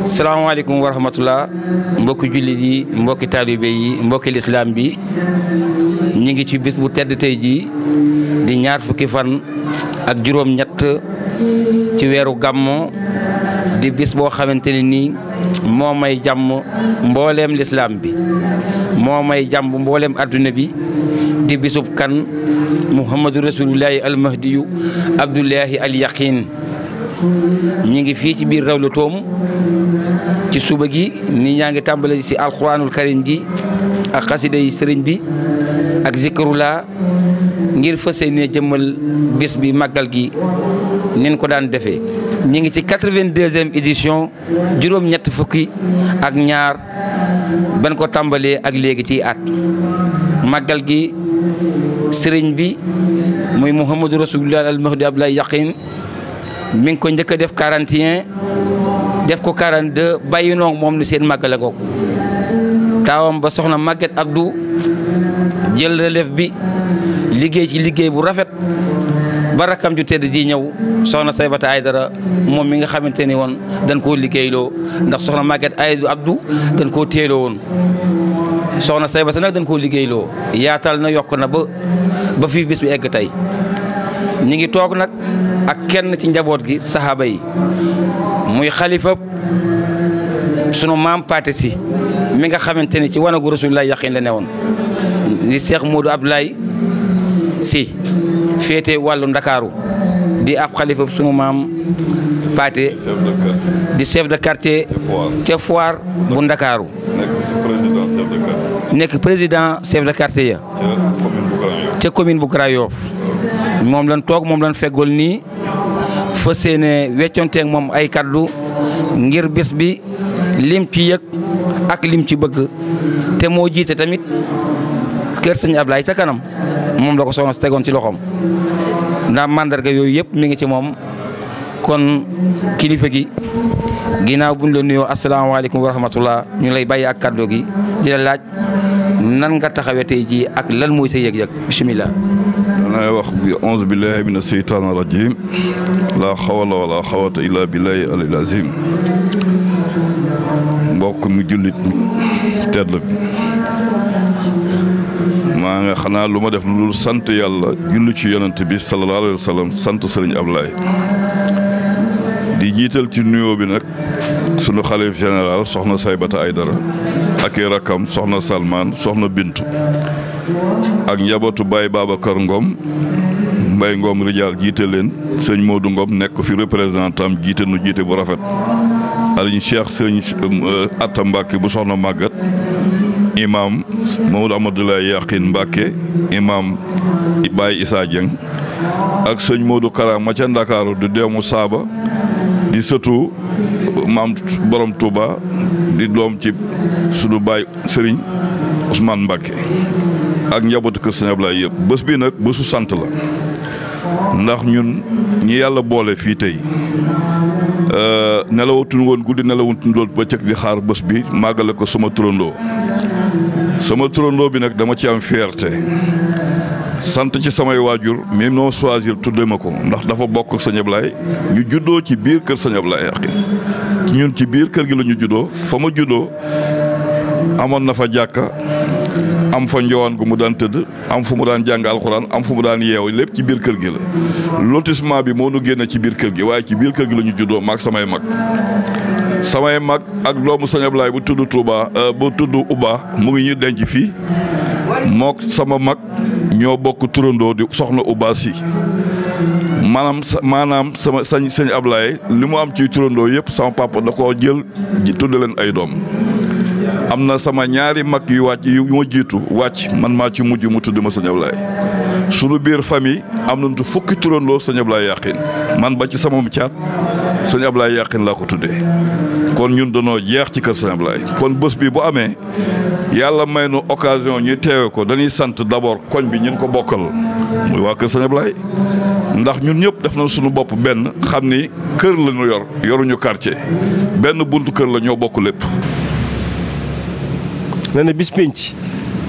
salaamaaleykum wa rahmatullah mbokki jullit yi mbokki taalibe yi mbokki lislaam bi ñi ngi ci bis bu tedd tey jii di ñaar fukki fan ak juróom-ñett ci weeru gàmmo di bis boo xamante ne nii moo may jàmm mbooleem lislaam bi moo may jàmm mbooleem adduna bi di bisub kan muhammadu rasulullahi almahdiyu abdullahi al yaqin ñi ngi fii ci biir rawlu toom ci suba gi ni ñaa ngi tàmbale ci alquranul karim gi ak xasida yi sëriñ bi ak zikrullah ngir fas yéene jëmmal bis bi màggal gi nin ko daan defee ñi ngi ci 82e édition juróom-ñett fukki ak ñaar ban ko tàmbalee ak léegi ci at màggal gi sëriñ bi muy muhammadu rasulullah al mahdi abdoulaye yaqin mi ngi ko njëkk a def 41 def ko 42 bàyyi noog moom ni seen màggale goog taawam ba soxna Maguette Abdou jël relève bi liggéey ci liggéey bu rafet ba rakkam ju tedd di ñëw soxna Saybata Aydara moom mi nga xamante ni woon dañ koo liggéeyloo ndax soxna Maguette Abdou dañ koo teeloo woon soxna Saybata nag dañ koo liggéeyloo yaatal na yokk na ba fii bis bi egg tey ñi ngi toog nag ak kenn ci njaboot gi saxaaba yi muy xalifa sunu maam Paate Si mi nga xamante ni ci wanagu Rasulullah yaqin la newoon ni Cheikh Modou Abdoulaye Si féete wàllu Ndakaaru di ab xalifa sunu maam Paate di chef de quartier ca Foire bu Ndakaaru nekk président chef de quartier ya ca commune bu Grand Yoff moom lañ toog moom lañ feggool nii fas yéene wecconteeg moom ay kaddu ngir bis bi lim ci yëg ak lim ci bëgg te moo jiite tamit kër sëñ Ablaye ca kanam moom la ko soxna si tegoon ci loxoom ndax mandarga yooyu yëpp mi ngi ci moom kon kilifa gi ginnaaw buñ la nuyoo asalaamaaleykum wa rahmatullah ñu lay bàyyi ak kaddu gi di la laaj nan nga taxawee tey jii ak lan mooy sa yëg-yëg bisimilah. danay wax bi auzu billahi mina seytaani rajim la xawla wala xawata illa billahi alil azim mbokk mi jullit mi tedd bi maa nga xanaa lu ma def lu sant yàlla julli ci yonent bi sallallahu alayhi wa sallam sant sëriñ Ablaye di jiital ci nuyoo bi nag sunu xalif général soxna Saybata Aydara ak i rakkam soxna Salman soxna Bintu ak njabootu Baye Babacar Ngom Mbaye Ngom Rijaal jiite leen sëñ Modou Ngom nekk fi représentant jiite nu jiite bu rafet aliñ Cheikh sëñ Atta Mbacke bu soxna Maguette imam Mamadou Amadou Yaqin Mbacke imam Baye Issa Dieng ak sëñ Modou Kara ma ca Ndakaaru di deemu Saaba di sëtu maam borom Touba di doom ci sunu baay Serigne Ousmane Mbacke ak njabootu kër Sëñ Ablaye yëpp bés bi nag bésu sant la ndax ñun ñi yàlla boole fii tey nelawatuñ woon guddi nelawatuñ loolu bëccëg di xaar bés bi màggale ko sama turandoo bi nag dama ci am fierté sant ci samay waajur mais noo choisir tudde ma ko ndax dafa bokk ak Sëñ Ablaye ñu juddoo ci biir kër Sëñ Ablaye yaqin ñun ci biir kër gi la ñu juddoo fa ma juddoo amoon na fa jàkka am fa njowaan gu mu daan tëdd am fu mu daan jàng alxuraan am fu mu daan yeew lépp ci biir kër gi la lotissement bi moo nu génne ci biir kër gi waaye ci biir kër gi la ñu juddoo maag samay mag ak doomu Sëñ Ablaye bu tudd Touba bu tudd Uba mu ngi ñu denc fii mook sama mag ñoo bokk turandoo di soxna Uba si maanaam sama sëñ Ablaye li mu am ci turandoo yëpp sama papa da koo jël tudd leen ay doom am na sama ñaari mag yu wàcc yu ma jiitu wàcc man maa ci mujj mu tudd ma Sëñ Ablaye sunu biir famille am nañu fukki turandoo Sëñ Ablaye yaqin man ba ci sama caat Sëñ Ablaye yaqin laa ko tuddee kon ñun danoo jeex ci kër Sëñ Ablaye kon bés bi bu amee yàlla may nu occasion ñu teewe ko dañuy sant d'abord koñ bi ñun ko bokkal muy waa kër Sëñ Ablaye ndax ñun ñëpp def nañ suñu bopp benn xam ni kër la ñu yoruñu quartier benn buntu kër la ñoo bokk lépp. nee na bis pénc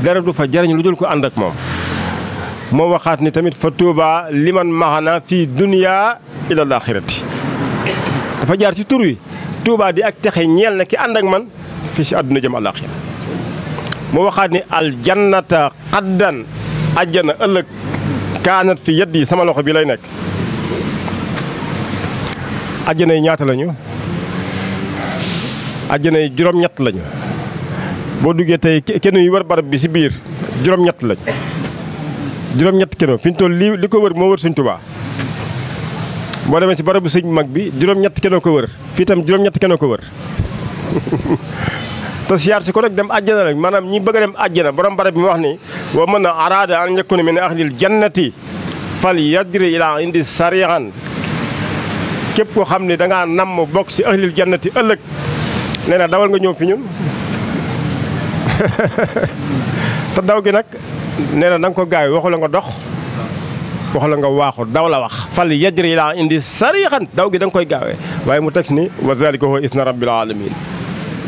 garab du fa jariñ lu dul ko ànd ak moom moo waxaat ni tamit fa Tuuba liman maxana fii dunya ila laaxirati dafa jaar ci tur wi Touba di ak texe ñeel na ki ànd ak man fii si àdduna jëm àllaaxira mu waxaat ni aljannata xaddan ajjana ëllëg kaanat fi yedd yi sama loxo bi lay nekk. ajjana yi ñaata lañu ajjana yi juróom-ñett lañu boo duggee tey keno yi wër barab bi si biir juróom-ñett lañu juróom-ñett keno fi ñu toll li ko wër moo wër Sëñ Tuubaa boo demee si barabu sëñ mag bi juróom-ñett keno ko wër fii tam juróom-ñett keno ko wër te siyaar si ko rek dem àjjana rek maanaam ñi bëgg a dem àjjana borom barab bi mu wax ni wa man araada an yakuna min ahlil jannati fal yadri ila indi sarihan képp koo xam ne da ngaa namm bokk si ahlil jannati ëllëg nee na dawal nga ñëw fi ñun te daw gi nag nee na da nga ko gaay waxu la nga dox waxu la nga waaxu daw la wax fal yadri ila indi sarihan daw gi da nga koy gaawee waaye mu teg ni wa zalika huwa isna rabbil alamin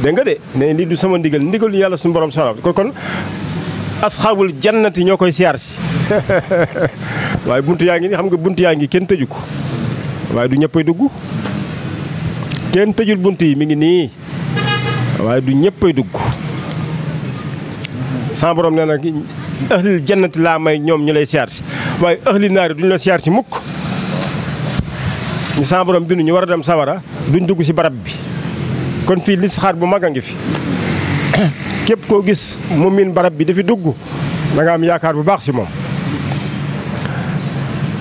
dégg nga de ne lii du sama ndigal ndigal yàlla suñu borom sonal kon asxaabul jannati ñoo koy siyaar si waaye buntu yaa ngi ni xam nga buntu yaa ngi kenn tëju ko waaye du ñëppay dugg kenn tëjul bunt yi mi ngi nii waaye du ñëppay dugg sama borom nee na ahlil jannati laa may ñoom ñu lay siyaar si waaye ahli naari duñu la siyaar si mukk ñu sama borom bindu ñu war a dem sawara duñ dugg si barab bi kon fii listixaar bu mag a ngi fi képp koo gis mu miin barab bi dafi dugg da nga am yaakaar bu baax si moom.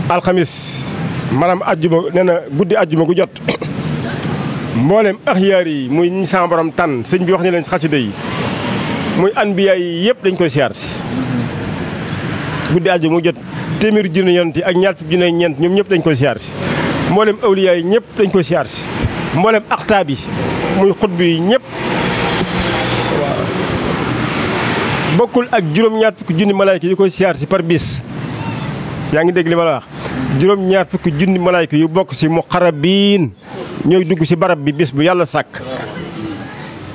alxamis maanaam ajjuma nee na guddi ajjuma gu jot mboolem axyaar yi muy ñi sama borom tànn sëñ bi wax ni leen si xasida yi muy anbiya yi yëpp dañ koy siyaar si guddi ajjuma gu jot téeméeri junne yonent yi ak ñaar fukki junne ñeent ñoom ñëpp dañ koy siyaar si mboolem awliya yi ñëpp dañ koy siyaar si mboolem axtaab yi muy xutb yi ñëpp waaw bokkul ak juróom-ñaar fukki junni malaayka yi koy siyaar si par bis yaa ngi dégg li ma la wax juróom-ñaar fukki junni malaayka yu bokk si muqarrabiin ñooy dugg si barab bi bis bu yàlla sàkk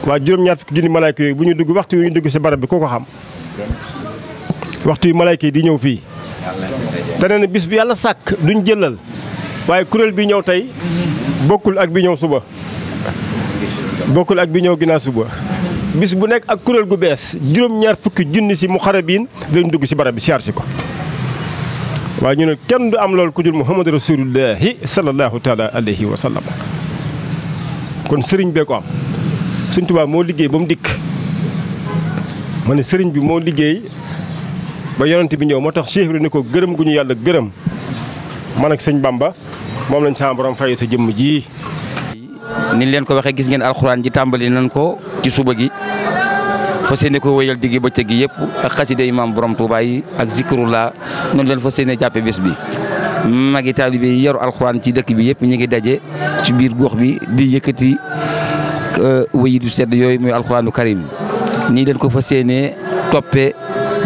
waaw juróom-ñaar fukki junni malaayka yooyu bu ñu dugg waxtu yu ñu dugg si barab bi ku ko xam waxtu yu malaayka yi di ñëw fii te nee na bis bu yàlla sàkk duñ jëlal waaye kuréel bi ñëw tey bokkul ak bi ñëw suba bokkul ak bi ñëw ginnaaw suba bis bu nekk ak kuréel gu bees juróom-ñaar fukki junni si muqarrabiin dañ dugg si barab bi siyaar si ko waaye ñu ne kenn du am loolu ku dul Muhammadu Rasulullahi sallallahu taala alayhi wa sallam kon sëriñ bee ko am Sëñ Tuubaa moo liggéey ba mu dikk ma ne sëriñ bi moo liggéey ba yonent bi ñëw moo tax Cheikh Ibra ni ko gërëm gu ñu yàlla gërëm man ak sëñ Bamba moom lañ sama borom fay sa jëmm ji. ni leen ko waxee gis ngeen alxuraan ji tàmbali nañ ko ci suba gi fas yéene ko wéyal diggi bëccëg gi yëpp ak xasida maam borom Touba yi ak zikrullah noonu leen fas yéene jàppe bés bi. magi taalibe yi yaru alxuraan ci dëkk bi yëpp ñu ngi daje ci biir gox bi di yëkkati wéyi du sedd yooyu muy alxuraanu karim nii leen ko fas yéene toppee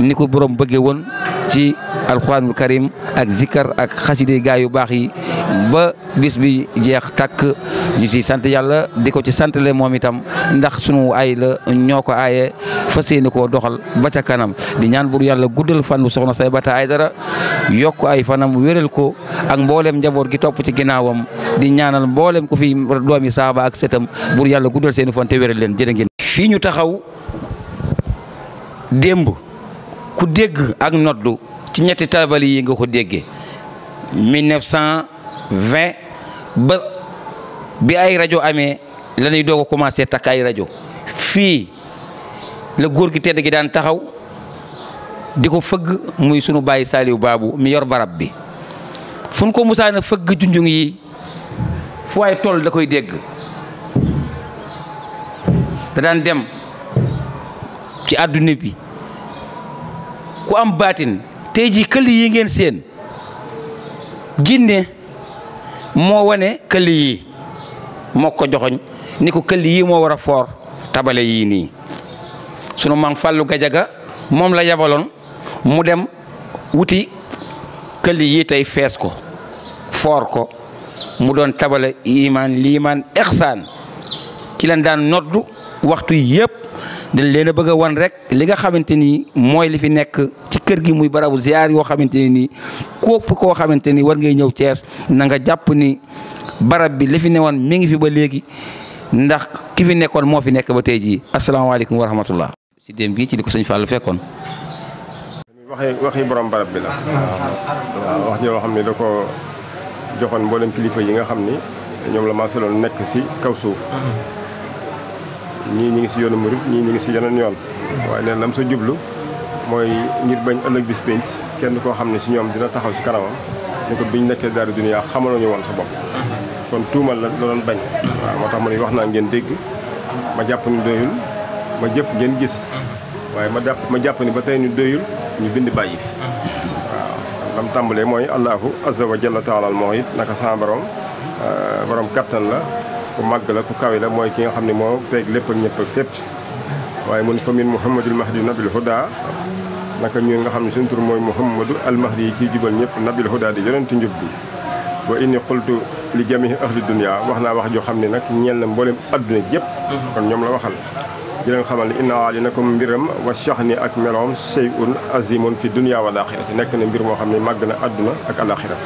ni ko borom bëggee woon ci alxuraanul karim ak zikkar ak xasida gaa yu baax yi ba bis bi jeex tàkk ñu ci sant yàlla di ko ci santale moom itam ndax sunu ay la ñoo ko aaye fas yéene koo doxal ba ca kanam di ñaan bur yàlla guddal fan bu soxna Saybata Aidara yokk ay fanam wéral ko ak mboolem njaboot gi topp ci ginnaawam di ñaanal mboolem ku fi doomi saaba ak setam bur yàlla guddal seeni fan te wéral leen jërë ngeen. fii ñu taxaw démb ku dégg ak noddu ci ñetti tabali yi nga ko déggee 1920 ba bi ay rajo amee la ñuy doog a commencé takk ay rajo fii la góor gi tedd gi daan taxaw di ko fëgg muy sunu bàyyi Saliou Babou mi yor barab bi fu ñu ko musaana fëgg junjung yi fu waay toll da koy dégg da daan dem ci àdduna bi ku am baatin tey jii këll yi ngeen seen jinne moo wane këll yi moo ko joxoñ ni ko këll yi moo war a foor tabale yii nii sunu maam Fallou Gajaga moom la yabaloon mu dem wuti këll yi tey fees ko foor ko mu doon tabale imaan liimaan ixsaan ci leen daan noddu waxtu yëpp dañ leen a bëgg a wan rek li nga xamante ni mooy li fi nekk ci kër gi muy barabu ziar yoo xamante ne nii képp koo xamante ni war ngay ñëw Thiès na nga jàpp ni barab bi li fi newoon mi ngi fi ba léegi ndax ki fi nekkoon moo fi nekk ba tey jii asalaamaaleykum wa rahmatullah. si démb bi ci li ko sëñ Fallou fekkoon. waxi borom barab bi la. waaw wax joo xam ne da ko joxoon mboolem kilifa yi nga xam ni ñoom la maasaloon nekk si kaw suuf. ñii ñi ngi si yoonu murid ñii ñi ngi si yeneen yoon. waaye neen lam sa jublu mooy ngir bañ ëllëg bis penc kenn koo xam ne si ñoom dina taxaw si kanamam ni ko biñ nekkee daaru duniyaa xamaloo ñu woon sa bopp. kon tuumal la doon bañ. waaw moo tax ma ne wax naa ngeen dégg ma jàpp ni doyul ma jëf ngeen gis. waaye ma jàpp ni ba tey ni doyul ñu bind bàyyi fi. waaw lam tàmbalee mooy allahu azza wa jalla taala moo it naka sama borom kattan la ku màgg la ku kawi la mooy ki nga xam ne moo peeg lépp ak ñëpp ak fépp. waaye mun fa min muhammadul mahdi nabil huda naka ñu nga xam ne suñu tur mooy muhammadu al mahdi yi ciy jubal ñëpp nabil huda di yonent njub bi. wa inni qultu li jamihi ahli dunya wax naa wax joo xam ne nag ñeel na mboolem adduna jëpp. kon ñoom la waxal. di leen xamal ne inna ali na ko mbiram wa shahni ak meloom shay'un azimun fi dunya wal axirati nekk na mbir moo xam ne màgg na adduna ak alaxira.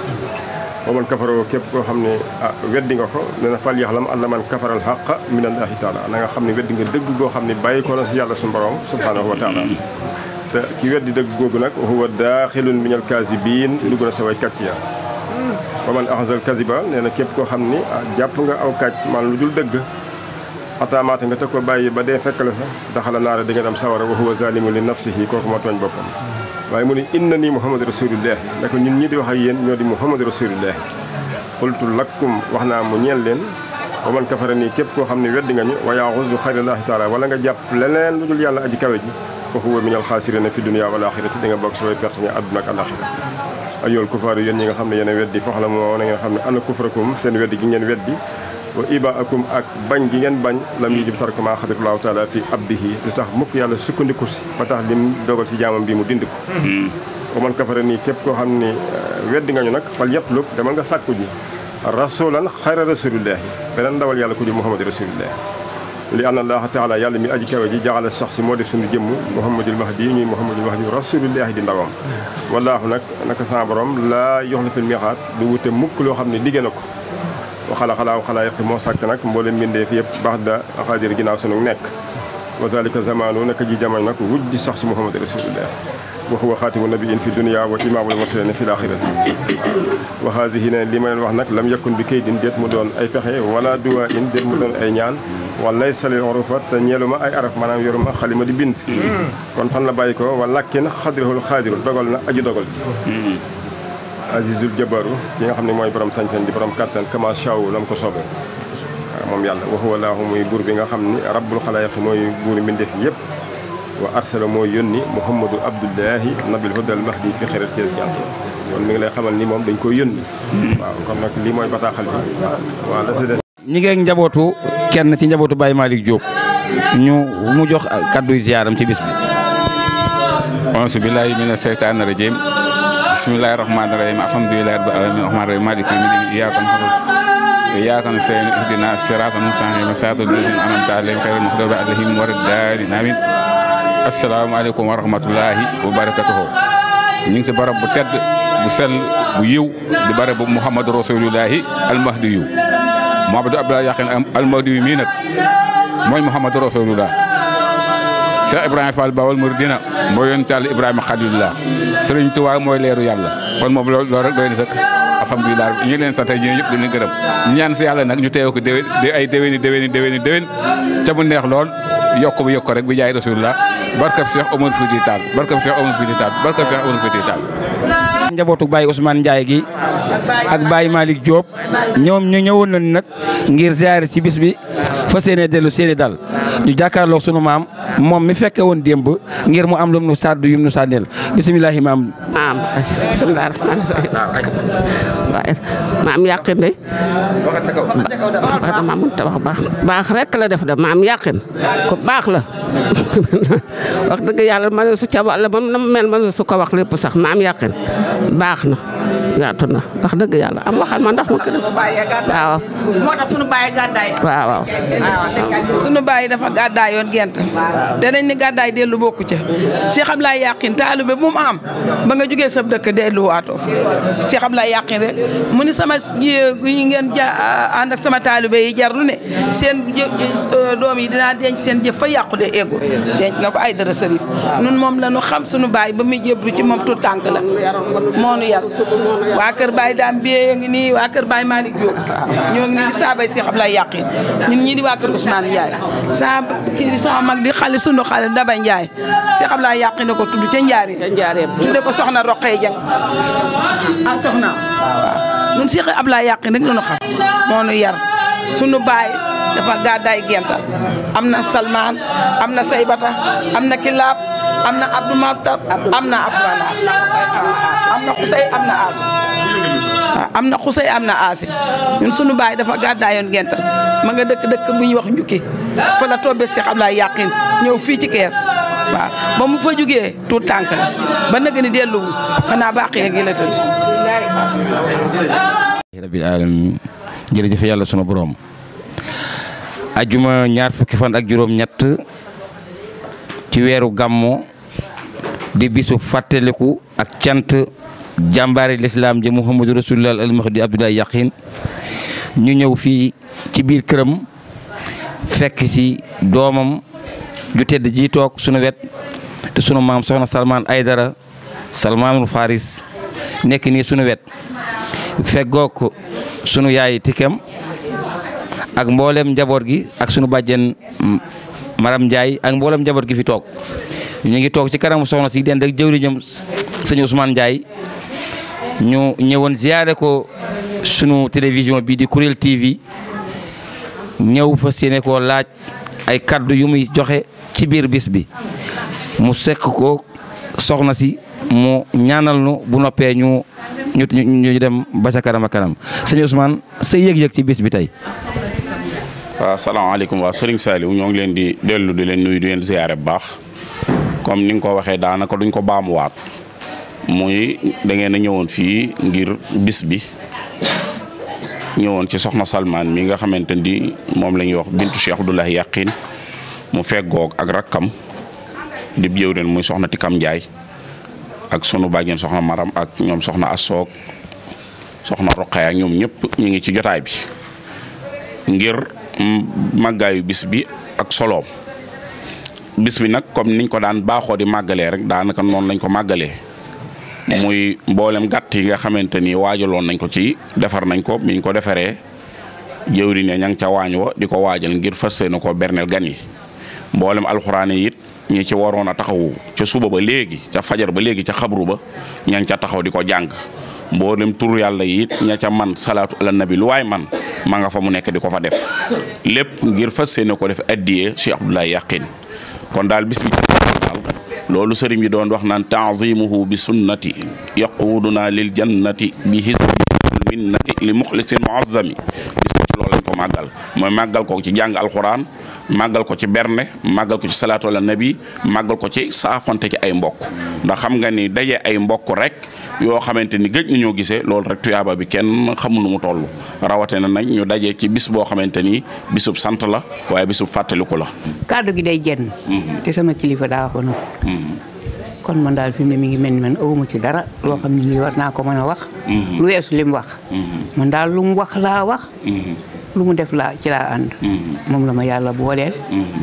wa man kafaroo képp koo xam ne weddi nga ko nee na fal yaxlam anna man kafaral xaqa min allahi taala na nga xam ne weddi nga dëgg goo xam ne bàyyi ko na si yàlla suñu borom subhanahu wa taala. te ki weddi dëgg googu nag huwa daaxilun min al kaasibiin dugg na sa way kàcc ya. wa man axasal kaziba nee na képp koo xam ni jàpp nga aw kàcc man lu dul dëgg ataamaate nga teg ko bàyyi ba dee fekk la fa daxala naara di nga dem sawara wa huwa zalimu li nafsihi kooku moo tooñ boppam. waaye mu ni inna nii muhammadu rasulillah naka ñun ñi di wax ak yéen ñoo di muhammadu rasulillah qultu lakum wax naa mu ñeel leen wa man kafara nii képp koo xam ne weddi nga ñu wa yaxuzu xayrillahi taala wala nga jàpp leneen lu dul yàlla aji kawe ji fa huwa minal xaasirina fi dunya wal axirati di nga bokk si way perte ñi àdduna ak alaxira. ayool kufaaru yéen ñi nga xam ne yéen a weddi fax la moo na ngeen xam ne ana kufrakum seen weddi gi ngeen weddi wa ibaakum ak bañ gi ngeen bañ lam yujib tarkuma xadirullahu taala fi abdihi lu tax mukk yàlla sukkandiku si ba tax lim dogal si jaamam bi mu dind ko. wa man kafara nii képp koo xam ne weddi nga ñu nag fal yatlub demal nga sàkku ji rasulan xayra rasulillahi beneen ndawal yàlla ku di muhammadu rasulillahi li anna allaha taala yàlla mi aji kawe ji jaxala sax si moo def suñu jëmm muhammadul mahdi ñuy muhammadul mahdi rasulillahi di ndawam. wallaahu nag naka sama borom laa yox la fil miixaat du wute mukk loo xam ne liggéey na ko. waxala xalaaw xalaa yëpp moo sàkk nag mboolem mbindee fi yëpp baax da xaadir ginnaaw sunu nekk. wa zalika zamanu naka ji jamono nag wujdi sax si muhammadu rasulillah wa huwa xaatimu nabiyin fi dunya wa imaamul mursalin fi laaxirati. wa haadihi ne li ma leen wax nag lam yakun bi kaydin déet mu doon ay pexe wala duwaa in déet mu doon ay ñaan walay salil urufa te ñeeluma ay araf maanaam yoruma xalima di bind. kon fan la bàyyi ko wa lakkin xadirahul xaadiru dogal na aju dogal. azizul jabaru ki nga xam ne mooy borom sañ-sañ di borom kattan kama shaw la mu ko soobee. waaw moom yàlla wa huwa laahu muy buur bi nga xam ni rabbul xalaayiq mooy buur mbindeef yëpp. wa arsala mooy yónni muhammadu abdullahi nabil hudal mahdi fi xerat kees jàll kon mi ngi lay xamal ni moom dañ koy yónni. waaw kon nag lii mooy bataaxal bi waaw la si des. ñi ngeeg njabootu kenn ci njabootu Baye Malick Diop mu jox kaddu ziyaaram ci bis bi. auzu billahi mina seytaani rajim bismillahi rahmaani rahim alhamdulillahi rabbil alamin rahmaani rahim maliki yawmi din iyyaka na'budu wa iyyaka nasta'in ihdina siratal mustaqim siratal ladzina an'amta alayhim ghayril maghdubi alayhim waladdallin amin. asalaamaaleykum wa rahmatullahi wa barakatuhu. ñu ngi si barab bu tedd bu sell bu yiw di barab bu Muhammadu Rasulullahi almahdi yu Muhammadu Abdoulaye Yaqin almahdi yu mii nag mooy Muhammadu Rasulullah. Cheikh Ibrahima Fall Bawal Mouridina mooy yoon Yàlla Ibrahima Khalilullah. Sëriñ Tuubaa mooy leeru yàlla kon moom loolu rek doy na sëkk alhamdulilah ñu ngi leen sant ñi ñëpp di leen gërëm ñu ñaan si yàlla nag ñu teew ko déwén ay déwéni ca mu neex lool yokk bu yokk rek bi jaay Rasulullah barkab Cheikh Omar Fouti Tall barkab Cheikh Omar Fouti Tall barkab Cheikh Omar Fouti Tall. njabootu Baye Ousmane Ndiaye gi ak Baye Malick Diop ñoom ñu ñëwoon nañ nag ngir ziare ci bis bi fa seene dellu seeni dal ñu jàkkaarloo sunu maam moom mi fekke woon démb ngir mu am lu nu sàddu yum nu sànneel bisimilahi maam. bisimilah rahmaani rahiim maam yàqin de. waxat ca kaw. dama mënut a wax baax rek la def de maam yàqin ko baax la wax dëgg yàlla ma ne su ca wàll ba na mel ma ne su ko wax lépp sax maam yàqin baax na yaatu na wax dëgg yàlla am waxal ma ndax mu kër waaw moo tax sunu baay gàddaay waaw waaw sunu baay dafa gàddaay yoon gent te dañ ni gàddaay dellu bokku ca Cheikh Ablaye Yaqin taalibe bu mu am ba nga jógee sa dëkk dellu waatoo fi Cheikh Ablaye Yaqin rek mu ni sama yi ngeen ànd ak sama taalibe yi jar lu ne seen doom yi dinaa denc seen jëf fa yàqu de eggul denc na ko ay dara sërif nun moom la ñu xam sunu baay ba muy jéblu ci moom tout tànk la moo nu yar waa kër Baye Dame Bié ngi nii waa kër Baye Malick Diop ñoo ngi nii di saabay Cheikh Ablaye Yaqin ñun ñii di waa kër Ousmane Ndiaye kii di sama mag di xale sunu xale Ndaba Ndiaye Cheikh Ablaye Yaqin na ko tudd ca Njaareem tudde ko soxna Roqee Jeng soxna waaw ñun Cheikh Ablaye Yaqin rek la ñu xam moo nu yar sunu baay dafa gàddaay genta am na Salman am na Saybata am na Kilaab am na Abdou Matar am na Abdou am na Xusey am na Asi am na Xusey am na Asi ñun sunu baay dafa gàddaayoon genta ma nga dëkk bu ñuy wax njukki fa la tombé Cheikh Ablaye Yaqin ñëw fii ci kees waaw ba mu fa jugee tuut tànk la ba nag ni delluwul xanaa baaxee gi la tëdd rabbil alamin jërëjëf yàlla sunu borom ajuma ñaar fukki fan ak juróom ñett ci weeru gàmmo di bisu fàttaliku ak cant jàmbaari lislaam ji Muhammadu Rasulullah al Mahdi Abdoulaye Yaqin ñu ñëw fii ci biir këram fekk ci doomam ju tedd ji toog sunu wet te sunu maam soxna Salman Aydara Salmanul Faris nekk nii sunu wet feggook sunu yaay Tikem ak mboolem njaboot gi ak sunu bàjjen Maram Ndiaye ak mboolem njaboot gi fi toog ñu ngi toog ci kanamu soxna si dend ak jëwriñam sëñ Ousmane Ndiaye ñu ñëwoon ziyaare ko sunu télévision bi di Kourel TV ñëw fa séene koo laaj ay kaddu yu muy joxe ci biir bis bi mu sekk ko soxna si mu ñaanal nu bu noppee ñu dem ba ca kanam ak kanam sëñ Ousmane sa yëg-yëg ci bis bi tey. waaw salaamaaleykum waa Serigne Saliou ñoo ngi leen di dellu di leen nuyu di leen ziyaare bu baax comme ni nga ko waxee daanaka duñ ko baamuwaat muy da ngeen a ñëwoon fii ngir bis bi ñëwoon ci soxna Salman mi nga xamante ni moom la ñuy wax bintu Cheikh Abdoulaye Yaqin mu feggoog ak rakkam di jëwriñ muy soxna Tikam Ndiaye ak sunu bàjjen soxna Maram ak ñoom soxna Assoog soxna Roqaya ak ñoom ñëpp ñu ngi ci jotaay bi ngir màggaayu bis bi ak soloom bis bi nag comme niñ ko daan baaxoo di màggalee rek daanaka noonu lañ ko màggalee muy mboolem gàtt yi nga xamante ni waajaloon nañ ko ci defar nañ ko biñ ko defaree jëwriñ ne ña ngi ca waañ wa di ko waajal ngir fas yéene ko berneel gan yi mboolem alxuraan yi it ñi ci waroon a taxawu ca suba ba léegi ca fajar ba léegi ca xabru ba ña ngi ca taxaw di ko jàng mboolem tur yàlla yi it ña ca man salaatu ala nabi lu waay man ma nga fa mu nekk di ko fa def lépp ngir fas yéene ko def addiyee Cheikh Abdoulaye Yaqin kon daal bis bi daal loolu sëriñ bi doon wax naan ta'zimuhu bi sunnati yaquduna lil jannati bi hisbi minnati li muxlisin muazzami bis bi ci loolu lañ ko màggal mooy màggal ko ci jàng alxuraan màggal ko ci berne màggal ko ci salaatu ala nabi màggal ko ci saafonte ci ay mbokk ndax xam nga ni daje ay mbokk rek yoo xamante ni gëj nañoo gisee loolu rek tuyaaba bi kenn xamul nu mu toll rawate na nag ñu daje ci bis boo xamante ni bisub sant la waaye bisub fàttaliku la. kàddu gi day jenn te sama kilifa daa ko nag kon man daal fi mu ne mi ngi mel ni man awuma ci dara loo xam ne nii war naa ko mën a wax lu weesu li mu wax man daal lu mu wax laa wax lu mu def laa ci laa ànd moom la ma yàlla booleel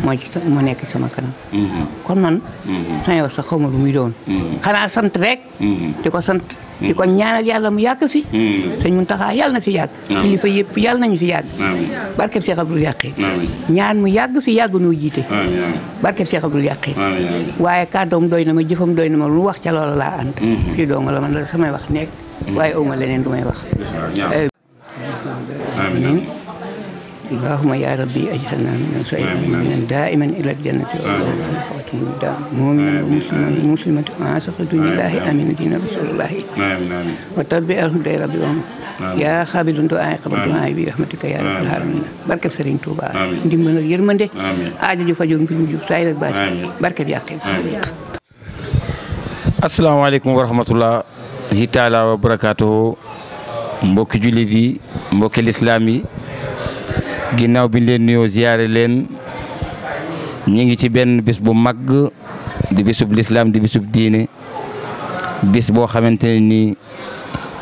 moo ci ma nekk sama kanam kon man sañ wax sax xaw ma lu muy doon xanaa sant rek di ko sant di ko ñaanal yàlla mu yàgg fi sëñ Muntaxa yàlla na fi yàgg kilifa yëpp yàlla nañu fi yàgg barkeb Cheikh Abdoul Yaqin ñaan mu yàgg fi yàgg noo jiite barkeb Cheikh Abdoul Yaqin waaye kàddoom doy na ma jëfam doy na ma lu wax ca loola laa ànd fii doo nga la man la samay wax nekk waaye awma leneen du may wax اللهم يا ربي اجعلنا من سعيد دائما الى الجنه مؤمنا ومسلما ومسلمه مع سخط الله امين دين رسول الله وتربيه الهدى ربي yaa xaabilun du'aa qabal du'aa bi rahmatika yaa rabbal aalamiin barkeb Serigne Touba ndimbal ak yërmande aajo ju fajoo mbir mu jub saay rek baati barkeb Yaqin. asalaamaaleykum wa rahmatullahi taala wa barakaatuhu mbokki jullit yi mbokki lislaam yi ginnaaw bi leen nuyoo ziyaare leen ñi ngi ci benn bis bu màgg di bisub lislaam di bisub diine bis boo xamante ne nii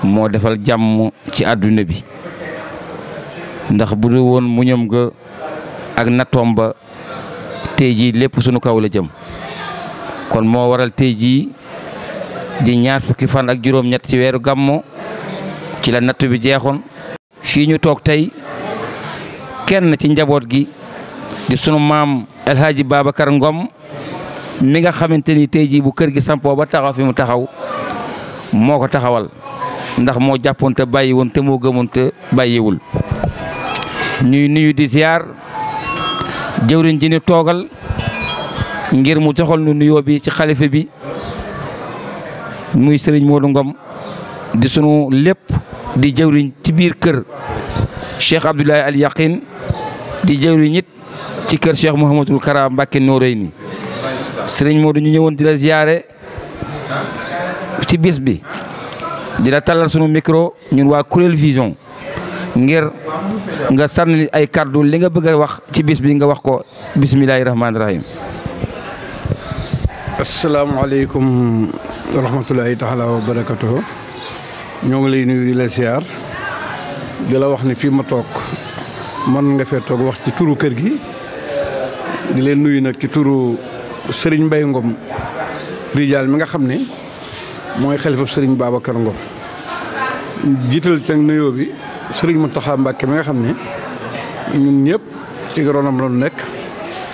moo defal jàmm ci àdduna bi ndax bu dul woon muñam nga ak nattoom ba tey jii lépp sunu kaw la jëm kon moo waral tey jii di ñaar fukki fan ak juróom-ñett ci weeru gàmmo ci la nattu bi jeexoon fii ñu toog tey kenn ci njaboot gi di sunu maam El Hadji Babacar Ngom mi nga xamante ni tey jii bu kër gi sampoo ba taxaw fi mu taxaw moo ko taxawal ndax moo jàppoon te bàyyiwoon te moo gëmoon te bàyyiwul ñuy nuyu di ziar jëwriñ ji ni toogal ngir mu joxal nu nuyoo bi ci xalifa bi muy Serigne Modou Ngom di sunu lépp di jëwriñ ci biir kër Cheikh Abdoulaye Al Yaqin di jëwriñ it ci kër Cheikh Mouhamadul Kara Mbacké Noreyni Serigne Modou ñu ñëwoon di la ziyaare ci bis bi di la talal sunu micro ñun waa Kurel Vision ngir nga sànni ay kàddu li nga bëgg a wax ci bis bi nga wax ko bismillahi rahmaani rahim. asalaamaaleykum wa rahmatulahi taala wa barakatuhu ñoo ngi lay nuyu di la ziar di la wax ni fii ma toog man nga fee toog wax ci turu kër gi di leen nuyu nag ci turu Serigne Mbaye Ngom Rijaal mi nga xam ne mooy xalifa Serigne Babacar Ngom jiital ci nuyoo bi Serigne Mountakha Mbacké mi nga xam ne ñun ñëpp ci ronam la nekk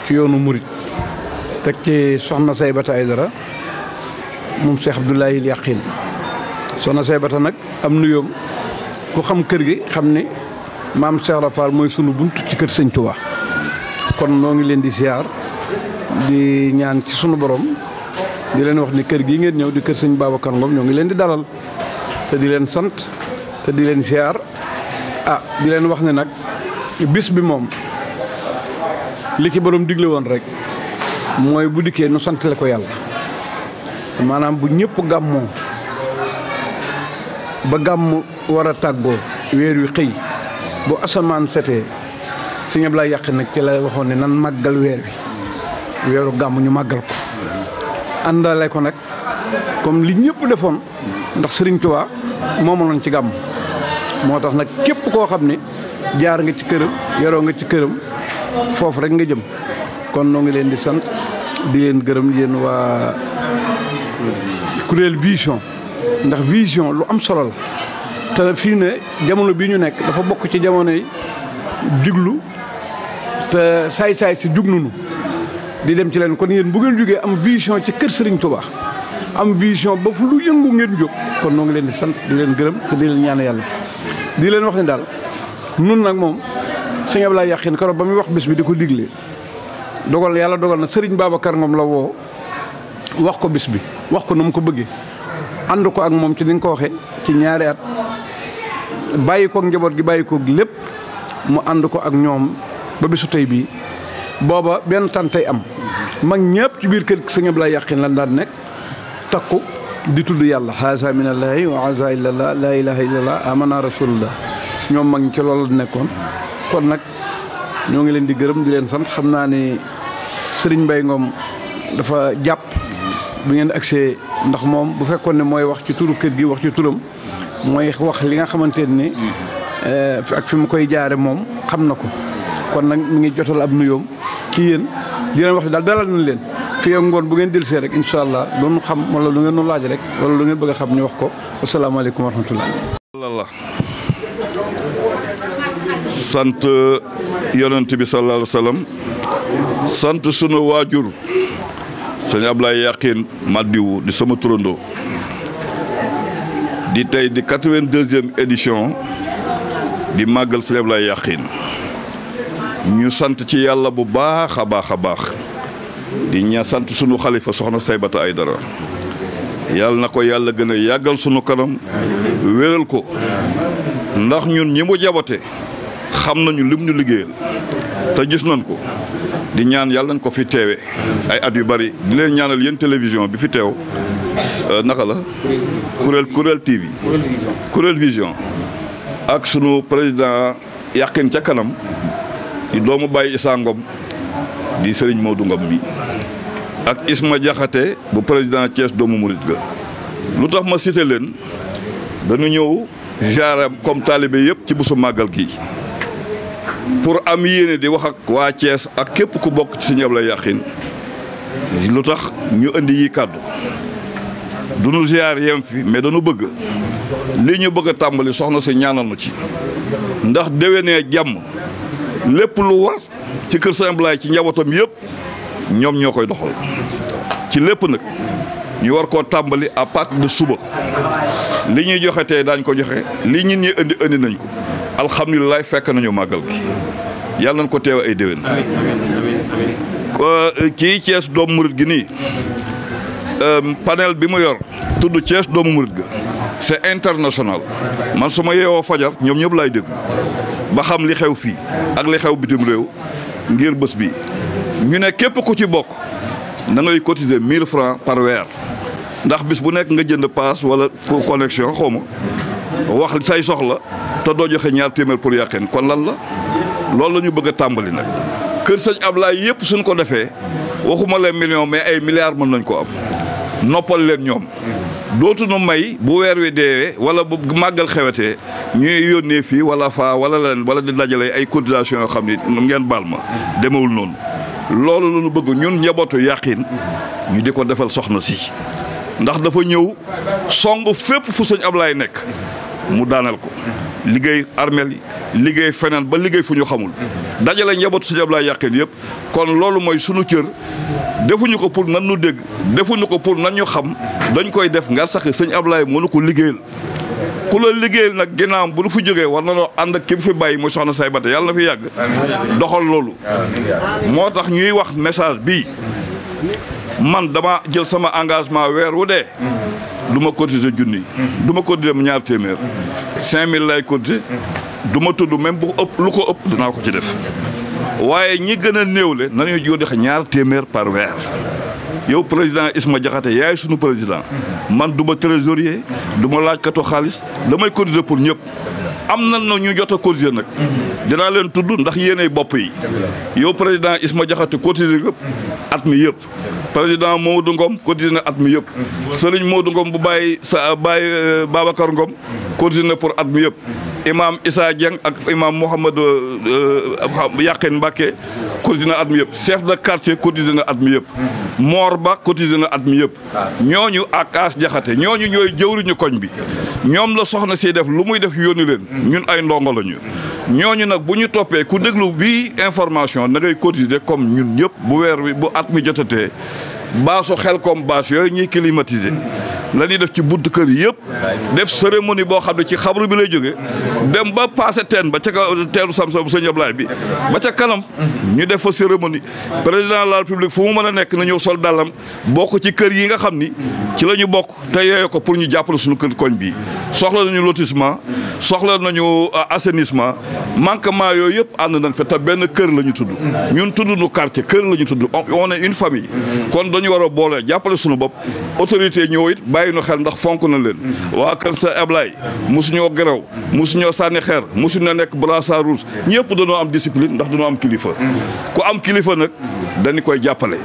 ci yoonu murit teg ci soxna Saybata Aydara moom Cheikh Abdoulaye Al Yaqin soxna Saybata nag am nuyoom ku xam kër gi xam ne maam Cheikh Rafal mooy sunu bunt ci kër Sëñ Touba kon noo ngi leen di ziar di ñaan ci sunu borom di leen wax ni kër gii ngeen ñëw di kër Sëñ Babacar Ngom ñoo ngi leen di dalal te di leen sant te di leen ziar di leen wax ne nag bis bi moom li ci borom digle woon rek mooy bu dikkee nu santale ko yàlla maanaam bu ñëpp gàmmoo ba gàmm war a tàggoo weer wi xëy bu asamaan setee Sëñ Ablaye Yaqin nag ci la waxoon ne nan màggal weer wi weeru gàmm ñu màggal ko àndale ko nag comme li ñëpp defoon ndax Sëriñ Tuubaa moomaloon ci gàmm moo tax nag képp koo xam ne jaar nga ci këram yoroo nga ci këram foofu rek nga jëm kon noo ngi leen di sant di leen gërëm yéen waa Kurel Vision ndax vision lu am solo la te fii ne jamono bii ñu nekk dafa bokk ci jamono yi diglu te saay-saay si jug nunu di dem ci leen kon yéen bu ngeen jógee am vision ci kër Serigne Touba am vision ba fu lu yëngu ngeen jóg kon noo ngi leen di sant di leen gërëm te di leen ñaan yàlla di leen wax ne daal nun nag moom Sëñ Ablaye Yaqin keroog ba muy wax bis bi di ko digle dogal yàlla dogal na Serigne Babacar Ngom la woo wax ko bis bi wax ko na mu ko bëggee ànd ko ak moom ci ni nga ko waxee ci ñaari at bàyyi koog njaboot gi bàyyi koog lépp mu ànd ko ak ñoom ba bisu tey bii booba benn tan tey am mag ñëpp ci biir kër Sëñ Ablaye Yaqin lan daan nekk takku di tudd yàlla haasa minallahi wa haasa illallah la ilaha illallah amana rasulullah ñoom mag ñi ci loolu la nekkoon kon nag ñoo ngi leen di gërëm di leen sant xam naa ne Serigne Mbaye Ngom dafa jàpp bu ngeen agsee ndax moom bu fekkoon ne mooy wax ci turu kër gi wax ci turam mooy wax li nga xamante ne ak fi mu koy jaare moom xam na ko kon nag mi ngi jotal ab nuyoom ci yéen di leen wax daal dalal nañ leen fii ak ngoon bu ngeen dellusee rek incha allah doonu xam wala lu ngeen nu laaj rek wala lu ngeen bëgg a xam ñu wax ko asalaamaaleykum wa rahmatullah sant yonent bi sallallahu alayhi wa sallam sant sunu waajur Sëñ Ablaye Yaqin Madiwu di sama turandoo di tey di 82e édition di màggal Sëñ Ablaye Yaqin ñu sant ci yàlla bu baax a baax a baax di ñaa sant sunu xalifa soxna Saybata Aydara yàlla na ko yàlla gën a yàggal sunu kanam wéral ko ndax ñun ñi mu jabote xam nañu lim ñu liggéeyal te gis nañ ko di ñaan yàlla nañ ko fi teewe ay at yu bari di leen ñaanal yéen télévision bi fi teew naka la kuréel TV kuréel vision ak sunu président Yakhine ca kanam di doomu Baye Issa Ngom di Serigne Modou Ngom mi ak Isma Diakhaté bu président Thiès doomu murit ga lu tax ma cité leen dañu ñëw ziara comme talibé yëpp ci bésu màggal gi pour am yéene di wax ak waa Thiès ak képp ku bokk ci Serigne Ablaye Yakhine lu tax ñu indi yi kàddu duñu ziar yem fi mais dañu bëgg li ñu bëgg a tàmbali soxna si ñaanal nu ci ndax déwénee jàmm lépp lu war ci kër Serigne Ablaye ci njabootam yëpp ñoom ñoo koy doxal ci lépp nag ñu war koo tàmbali à partir de suba li ñuy joxe tey daañ ko joxe li ñun ñi indi nañ ko alhamdulilah fekk nañu màggal gi yàlla nañ ko teew ay déwén. kii Thiès doomu murit gi nii panel bi mu yor tudd Thiès doomu murit ga c'est international man su ma yeewoo fajar ñoom ñëpp laay déglu ba xam li xew fii ak li xew bitim réew ngir bés bi ñu ne képp ku ci bokk na ngay cotiser 1000 francs par weer ndax bis bu nekk nga jënd paas wala connexion xaw ma wax say soxla te doo joxe ñaar téeméer pour Yakhine kon lan la loolu la ñu bëgg a tàmbali nag kër sëñ Ablaye yëpp suñ ko defee waxuma leen millions mais ay milliards mën nañ ko am noppal leen ñoom dootuñu may bu weer wi deewee wala bu màggal xewetee ñuy yónnee fii wala faa wala leen wala di dajale ay cotisation yoo xam ni ngeen baal ma demewul noonu loolu la ñu bëgg ñun njabootu Yakhine ñu di ko defal soxna si ndax dafa ñëw song fépp fu sëñ Ablaye nekk mu daaneel ko liggéey armeel yi liggéey feneen ba liggéey fu ñu xamul dajale njabootu sëñ Ablaye Yakhine yëpp kon loolu mooy sunu cër defuñu ko pour nan nu dégg defuñu ko pour nan ñu xam dañ koy def ngar sax sëñ Ablaye mënu ko liggéeyal ku la liggéeyal nag ginnaawam bu nu fi jógee war na noo ànd ak ki fi bàyyi mooy soxna say bate yàlla na fi yàgg doxal loolu moo tax ñuy wax message bii man dama jël sama engagement weer wu dee du ma cotiser junni du ma cotiser ñaar téeméer 5000 lay cotiser du ma tudd même bu ëpp lu ko ëpp dinaa ko ci def waaye ñi gën a néewle nañu joxe ñaar téeméer par weer yow président Isma Diakhaté yaay sunu président man du ma trésorier du ma laajkatu xaalis damay cotiser pour ñëpp am na ñu jot a cotiser nag dinaa leen tudd ndax yéenay bopp yi yow président Isma Diakhaté cotiser yëpp at mi yëpp président Modou Ngom cotiser na at mi yëpp Serigne Modou Ngom bu bàyyi sa bàyyi Babacar Ngom cotiser na pour at mi yëpp imam Issa Dieng ak imam Mouhamad Yakhine Mbacké cotiser na at mi yëpp chef de quartier cotiser na at mi yëpp Mor Ba cotiser na at mi yëpp ñooñu ak As Diakhaté ñooñu ñooy jëwriñu koñ bi ñoom la soxna si def lu muy def yónni leen ñun ay ndongo lañu ñooñu nag bu ñu toppee ku déglu bii information da ngay cotiser comme ñun ñëpp bu weer wi bu at mi jotatee baasu xel comme bâche yooyu ñuy climatiser la ñuy def ci bunt kër yëpp def cérémonie boo xam ne ci xabru bi lay jógee dem ba passé teen ba ca teelu Samsa bu sëñ Ablaye bi ba ca kanam ñu def fa cérémonie président de la république fu mu mën a nekk na ñëw sol dàllam bokk ci kër yi nga xam ni ci la ñu bokk te yooyu ko pour ñu jàppale suñu kër koñ bii soxla nañu lotissement soxla nañu assainissement manquement yooyu yëpp ànd nañ fa te benn kër la ñu tudd ñun tudd nu quartier kër la ñu tudd on est une famille kon dañu war a boole jàppale suñu bopp autorité ñëw it bàyyi nu xel ndax fonk na leen waa kër sa Ablaye mosuñoo gërëw mosuñoo sànni xeer mosuñoo nekk brassard rouge ñëpp dañoo am discipline ndax dañoo am kilifa ku am kilifa nag dañu koy jàppale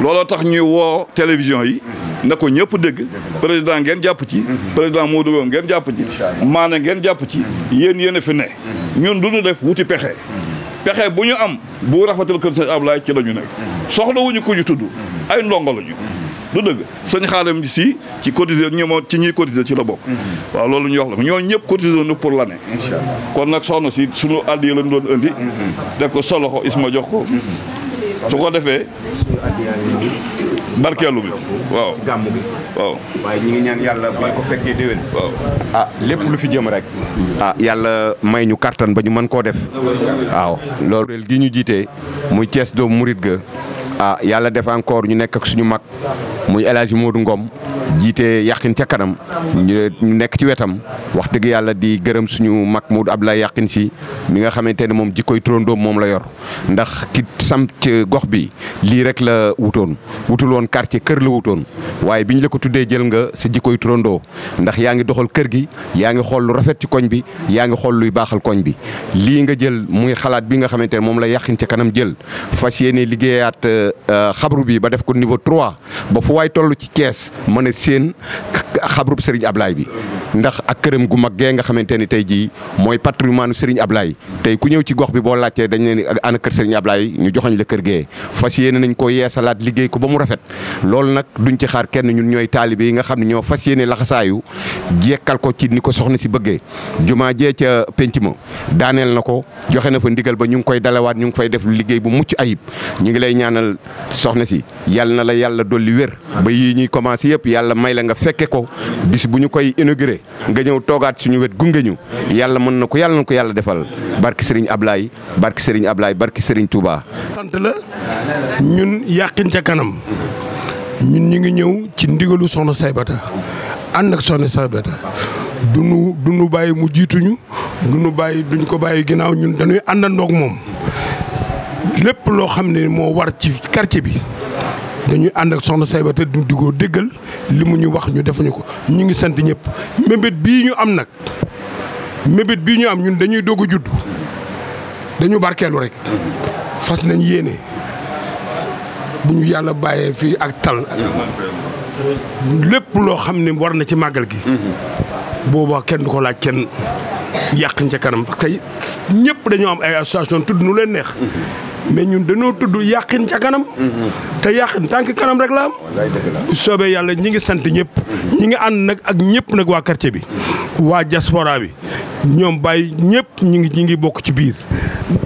looloo tax ñuy woo télévision yi na ko ñëpp dégg président ngeen jàpp ci président Modou Ngom ngeen jàpp ci maana ngeen jàpp ci yéen a fi ne ñun duñu def wuti pexe bu ñu am bu rafetal kër sëñ Ablaye ci la ñu nekk soxlawuñu ko ñu tudd ay ndongo lañu du dëgg sëñ Xaadim si ci cotiser ci ñuy cotiser ci la bokk waaw loolu ñu wax la ñoo ñëpp cotiser nu pour l'année kon nag soxna si sunu addi yi lañ doon indi def ko solo ko Isma jox ko su ko defee barkeelu bi waaw gàmmu bi waaw waaye ñi ngi ñaan yàlla ba ko fekkee déwén waaw lépp lu fi jëm rek yàlla may ñu kattan ba ñu mën koo def waaw loolu gi ñu jiitee muy Thiès doomu murit ga yàlla def encore ñu nekk ak suñu mag muy El Hadji Modou Ngom jiite Yaqin ca kanam ñu nekk ci wetam wax dëgg yàlla di gërëm suñu mag Modou Abdoulaye Yaqin si mi nga xamante ne moom jikkoy turandoom moom la yor ndax ki sam ci gox bi lii rek la wutoon wutul woon quartier kër la wutoon waaye biñ la ko tuddee jël nga sa jikkoy turandoo ndax yaa ngi doxal kër gi yaa ngi xool lu rafet ci koñ bi yaa ngi xool luy baaxal koñ bi lii nga jël muy xalaat bi nga xamante ne moom la Yaqin ca kanam jël fas yéene liggéeyaat xabru bi ba def ko niveau 3 ba fu waay toll ci Thiès mën a seen xabrub Serigne Ablaye bi ndax ak këram gu mag gee nga xamante ni tey jii mooy patrimoine Serigne Ablaye tey ku ñëw ci gox bi boo laajtee dañ leen ana kër Serigne Ablaye ñu joxoñ la kër gee fas yéene nañ ko yeesalaat liggéey ko ba mu rafet loolu nag duñ ci xaar kenn ñun ñooy taalibe yi nga xam ne ñoo fas yéene laxasaayu jekkal ko ci ni ko soxna si bëggee jumaa jee ca penc ma daaneel na ko joxe na fa ndigal ba ñu ngi koy dalawaat ñu ngi fay def liggéey bu mucc ayib ñu ngi lay ñaanal soxna si yàlla na la yàlla dolli wér ba yii ñuy commencé yëpp yàlla may la nga fekke ko bis bu ñu koy inauguré nga ñëw toogaat suñu wet gunge ñu yàlla mën na ko yàlla defal barki Serigne Ablaye barki Serigne Ablaye barki Serigne Touba. sant la ñun Yaqin ca kanam ñun ñu ngi ñëw ci ndigalu soxna Saybata ànd ak soxna Saybata duñu bàyyi mu jiituñu duñ ko bàyyi ginnaaw ñun dañuy àndandoog moom lépp loo xam ne moo war ci quartier bi dañuy ànd ak soxna Saybata di ko déggal li mu ñu wax ñu defuñu ko ñu ngi sant ñëpp mébét bii ñu am nag ñun dañuy doog a judd dañu barkeelu rek fas nañ yéene bu ñu yàlla bàyyee fii ak tal lépp loo xam ne war na ci màggal gi boobaa kenn du ko laaj kenn Yaqin ca kanam parce que ñëpp dañoo am ay association tudd nu leen neex mais ñun dañoo tudd Yaqin ca kanam te Yaqin tànk kanam rek la am bu soobee yàlla ñi ngi sant ñëpp ñi ngi ànd nag ak ñëpp nag waa quartier bi waa diaspora bi ñoom bàyyi ñëpp ñi ngi bokk ci biir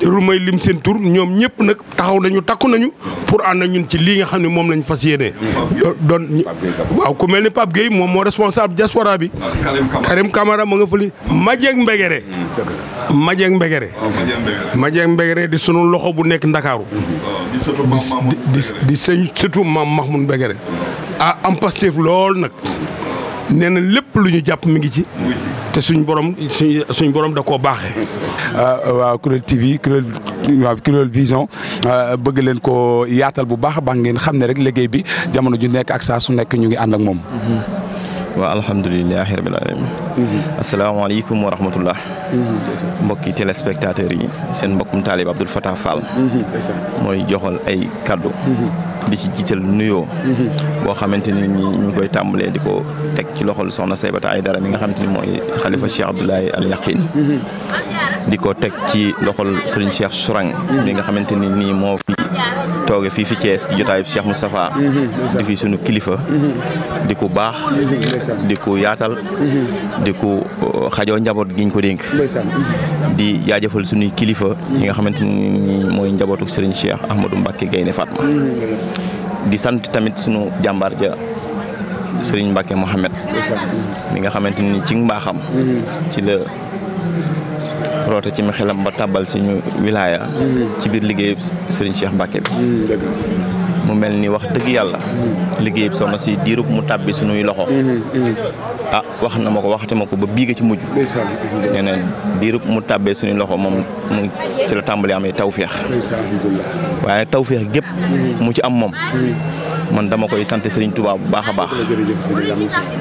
lu may lim seen tur ñoom ñëpp nag taxaw nañu takku nañu pour ànd ak ñun ci lii nga xam ne moom lañ fas yéene doon waaw ku mel ni Pape Gueye moom moo responsable diaspora bi Karim Camara ma nga fële Majeeg Mbegere di sunu loxo bu nekk Ndakaaru di sëñ surtout maam Mahmoud Mbegere am Pastef lool nag nee na lépp lu ñu jàpp mi ngi ci te suñ borom da koo baaxee. waaw Kourel TV Kourel Vision bëgg leen ko yaatal bu baax a baax ngeen xam ne rek liggéey bi jamono ju nekk ak saa su nekk ñu ngi ànd ak moom. waaw alhamdulilahi rabil alamin asalaamaaleykum wa rahmatullah mbokki téléspectateurs yi seen mbokkum taalib Abdoul Fatah Fall mooy joxal ay kaddu di ci jiital nuyoo boo xamante ni ñu ngi koy tàmbalee di ko teg ci loxol soxna Saybata Aïdara mi nga xamante ni mooy xalifa Cheikh Abdoulaye Al Yaqin di ko teg ci loxol Serigne Cheikh Sourang mi nga xamante ni nii moo fi tooge fii fi Thiès ci jotaayu Cheikh Moustapha di fi sunu kilifa di ko baax di ko yaatal di ko xajoo njaboot giñ ko dénk di jaajëfal sunuy kilifa yi nga xamante ni mooy njabootu Serigne Cheikh Ahmadou Mbacké Gaynde Fatma di sant tamit sunu jàmbaar ja Serigne Mbacké Mohamed mi nga xamante ni ci mbaaxam ci la roote ci mi xelam ba tàbbal suñu wilaaya ci biir liggéeyub Serigne Cheikh Mbacké bi mu mel ni wax dëgg yàlla liggéeyub soxna si diirub mu tàbbi suñuy loxo wax na ma ko waxate ma ko ba bii nga ci mujj nee na diirub mu tàbbee suñuy loxo moom mu ci la tàmbali amee tawféex waaye tawféex gépp mu ci am moom man dama koy sant Serigne Touba bu baax a baax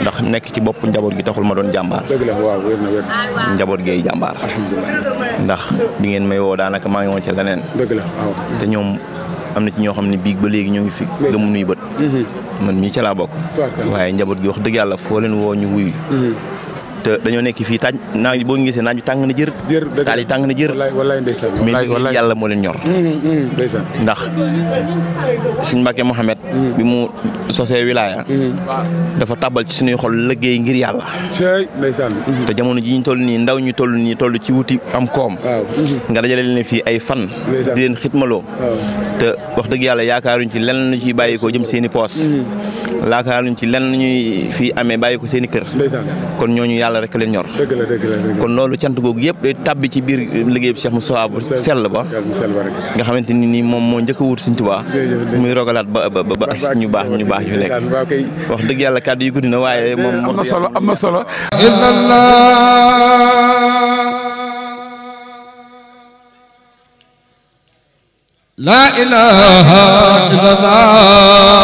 ndax nekk ci bopp njaboot gi taxul ma doon jàmbaar njaboot gi ay jàmbaar ndax bi ngeen may woo daanaka maa ngi woon ci leneen te ñoom am na ci ñoo xam ne biig ba léegi ñoo ngi fi gëmu nuy bët man mii ca laa bokk waaye njaboot gi wax dëgg yàlla foo leen woo ñu wuyu te dañoo nekk fii taaj naaj boo gisee naaj bi tàng na jër taal yi tàng na jër mais yàlla moo leen ñor ndax Sëñ Mbacké Mohamed bi mu sosee wilaaya dafa tàbbal ci suñuy xol liggéey ngir yàlla te jamono ji ñu toll nii ndaw ñu toll ci wuti am koom nga dajale leen fii ay fan di leen xitmaloo te wax dëgg yàlla yaakaaruñ ci lenn lu ciy bàyyi ko jëm seeni poos laakaaruñ ci lenn ñuy fii amee bàyyi ko seen i kër kon ñooñu yàlla rek leen ñor kon loolu cant googu yëpp day tàbbi ci biir liggéey bi Cheikh Moustapha bu sell ba nga xamante ni nii moom moo njëkk a wut Sëriñ Tuubaa muy rogalaat ba ak ñu baax ñu nekk wax dëgg yàlla kàddu yu guddi na waaye moom am na solo La ilaha illallah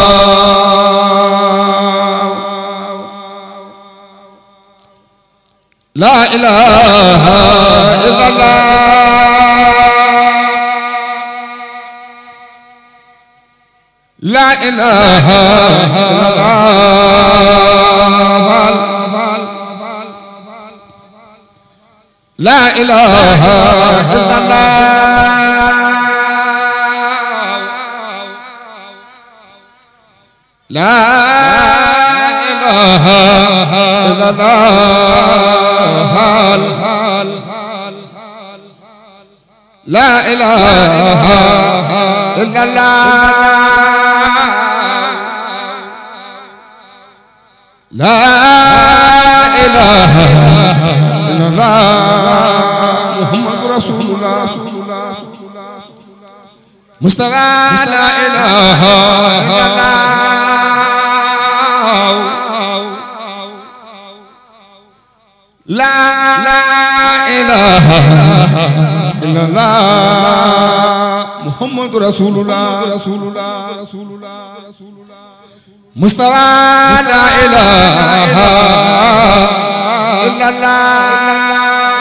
La ilaha illallah La ilaha illallah La ilaha illallah La ilaha illallah La ilaha illallah La ilaha illallah Muhammadur Rasulullah Mustafa la ilaha illallah La ilaha illallah Muhammadur Rasulullah Mustafa la ilaha illallah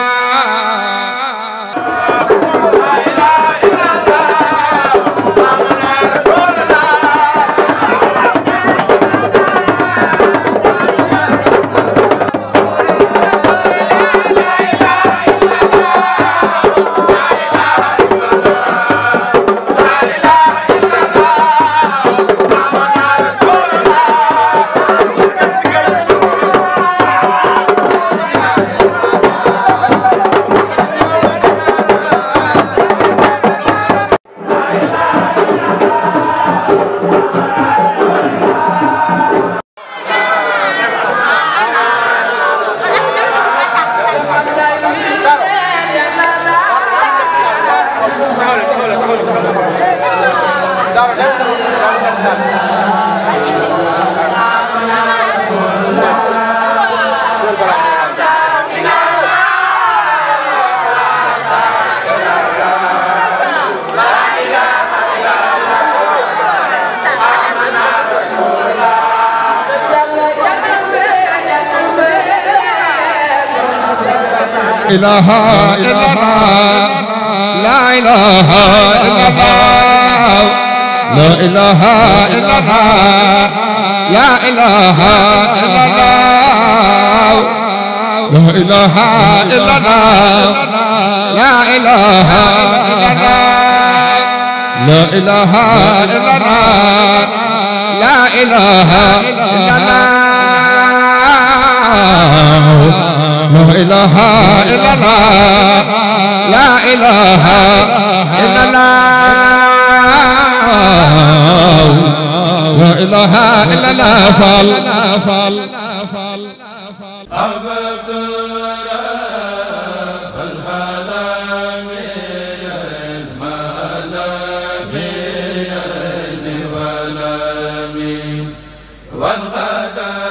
ilaha illallah la ilaha illallah la ilaha illallah la ilaha illallah la ilaha illallah la ilaha illallah la ilaha illallah la ilaha illallah La ilaha illallah La ilaha illallah La ilaha illallah fal والغدا